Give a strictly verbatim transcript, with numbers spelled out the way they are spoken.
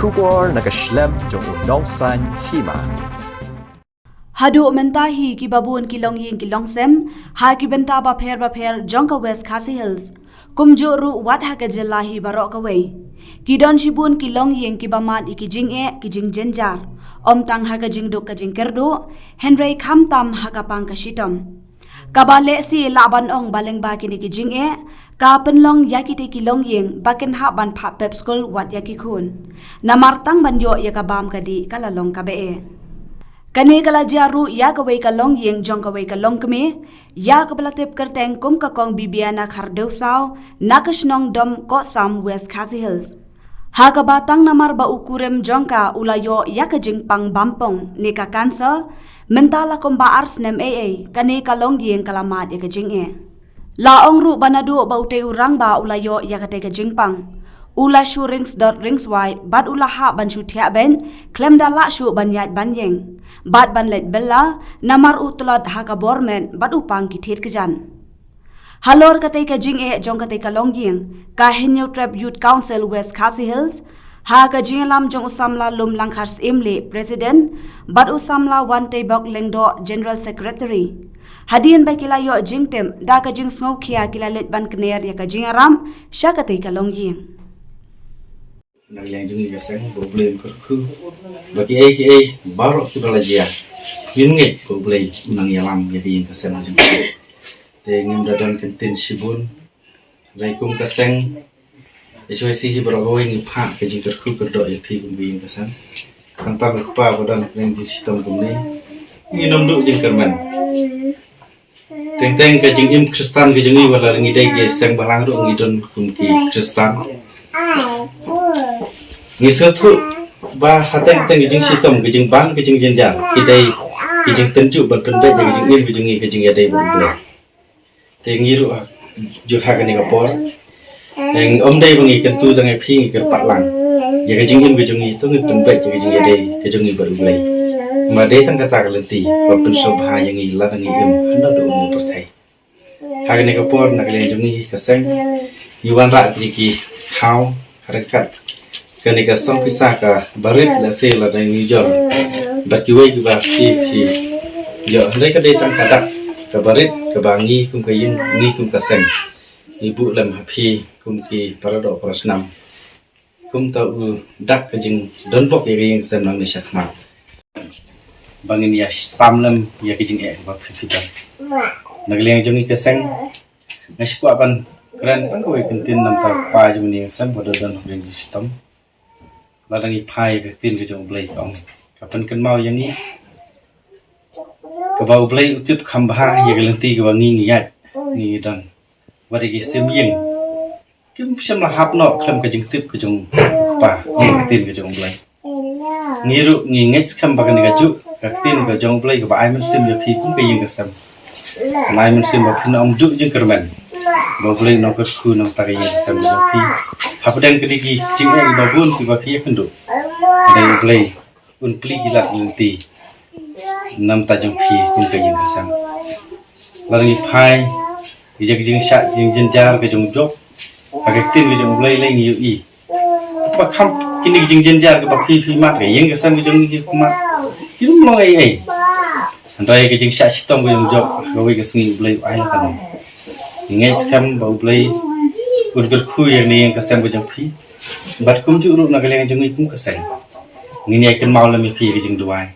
Khubor na ka shlem jong u Nongsaiñ Hima. Haduh mynta hi ki babun ki longïing ki longsem ha ki bynta bapher bapher jong ka West Khasi Hills, kumjuh ruh wat ha ka jylla hi baroh kawei, ki don shibun ki longïing kiba mad ïa ki jingeh ki jingjynjar, ym tang ha ka jingduk ka jingkyrduh, hynrei khamtam ha ka pang ka shitom. Kaba lehse lah ban ong ba lyngba kine ki jingeh ka pynlong ïa kitei ki longïing ba kin hap ban phah pep skul wat ïa ki khun, namar tang ban ïoh ïa ka bam ka dih ka la long kaba eh. Kane ka la jia ruh ïa kawei ka longïing jong kawei ka longkmie ïa kaba la tip kyrteng kum ka Kong Bibiana Khardewsaw na ka shnong Dom Kohsam, West Khasi Hills. Ha kaba tang namar ba u kurim jong ka u la ïoh ïa ka jingpang bampong ne ka cancer, mynta la kumba ar snem ei ei kane ka longïing ka la mad ïa ka jingeh. La ong ruh ba naduh ba utei u rangbah u la ïoh ïa katei ka jingpang, u la shu ringsdot ringswai bad u la hap ban shu thiah beiñ khlem da lah shuh ban ïaid ban ïeng bad ban leit bylla, namar u tlot ha ka bor met bad u pang ki thied kjat. Halor katei ka jingeh jong katei ka longïing, ka Hynñiewtrep Youth Council West Khasi Hills, ha ka jingïalam jong u samla Lumlangkhar Syiemlieh, President, bad u samla Wanteibok Lyngdoh, General Secretary, hadien ba ki la ïoh jingtip da ka jingsngewkhia ki la leit ban kner ïa ka jingïarap sha katei ka longïing. Na ka liang jong ngi ka seng, ba U Blei un kyrkhu ba kiei kiei baroh kiba la jia, ngin ngeit ba U Blei un nang ïalam ïa ka ïing ka sem jong ngi. Te ngim da don kyntien shibun, hynrei kum ka seng H Y C hi baroh kawei ngi phah ka jingkyrkhu kyrdoh ïa phi kum ka ïing ka sem. Khamtam ka kpa ba don ka jingshitom kumne, ngin ym duh jingkyrmen. Teng teng ka jingim Khristan ka jong ngi, wat la ngi dei ki seng balang ruh ngi don kum ki Khristan. Ngi sngewthuh ba ha teng teng ka jingshitom, ka jingbam, ka jingjynjar, ki dei ki jingtynjuh ban pynbeit ïa ka jingim ka jong ngi, ka jingïadei bad U Blei. Te ngi ruh ha, ju ha kane ka por, ym dei ba ngi kyntu tang ïa phi, ngi kyrpad lang ïa ka jingim ka jong ngi, to ngin pynbeit ïa ka jingïadei ka jong ngi bad U Blei. Ma dei tang kata ka lynti ba pynsngewbha ïa ngi lada ngi im ha naduh u pyrthei. Ha kane ka por na ka liang jong ngi ka seng, ngi wanrah ïa ki khaw ha ryngkat kane ka song pisa kaba rit, lehse lada ngi jor bad kiwei kiba phi phi ïoh, hynrei ka dei tang ka dak kaba rit kaba ngi kum ka ïing, ngi kum ka seng ngi buh lem ha phi kum ki paradoh parasnam. Kumta u dak ka jingdonbok ïa ka ïing ka sem nangne shakhmat, ba ngin ïa sam lem ïa ka jingeh kaba phi phi don. Na ka liang jong ngi ka seng, nga shu kwah ban kren tang kawei kyntien namar ka kpa jong ngi ka sem ba da don ha ka jingshitom. Lada ngi phai ïa ka ktien ka jong U Blei ka ong, ka pynkynmaw ïa ngi kaba U Blei u tip kham bha ïa ka lynti kaba ngi ngi ïaid, ngi ngi don. Wat ïa ki sim ïing kim shym la hap noh khlem ka jingtip ka jong u kpa, ong ka ktien ka jong U Blei. Ngi ruh ngi ngeit skhem ba kane kajuh ka ktien ka jong U Blei kaba ai mynsiem ïa phi kum ka ïing ka sem. Kan ai mynsiem ba phin ym duh jingkyrmen, ba U Blei un kyrkhu na ka bynta ka ïing ka sem ka jong phi. Hapdeng kine ki jingeh kiba bun kiba phi ïakynduh, U Blei un plie ki lad ki lynti na ka bynta jong phi kum ka ïing ka sem. Lada ngi phai ïa ka jingshah jingjynjar ka jong u Job, ha ka ktien ka jong U Blei lei ngi ïohi ba kham kine ki jingjynjar kiba phi phi mad, ka ïing ka sem ka jong ngi phi mad, kim long ei ei. Hynrei ka jingshah shitom ka jong u Job ha kawei ka sngi U Blei u ai la ka long. Ngi ngeit skhem ba U Blei un kyrkhu ïa kane ka ïing ka sem ka jong phi. Bad kumjuh ruh na ka liang jong ngi kum ka seng, ngin ïa kynmaw lem ïa phi ka jingduwai.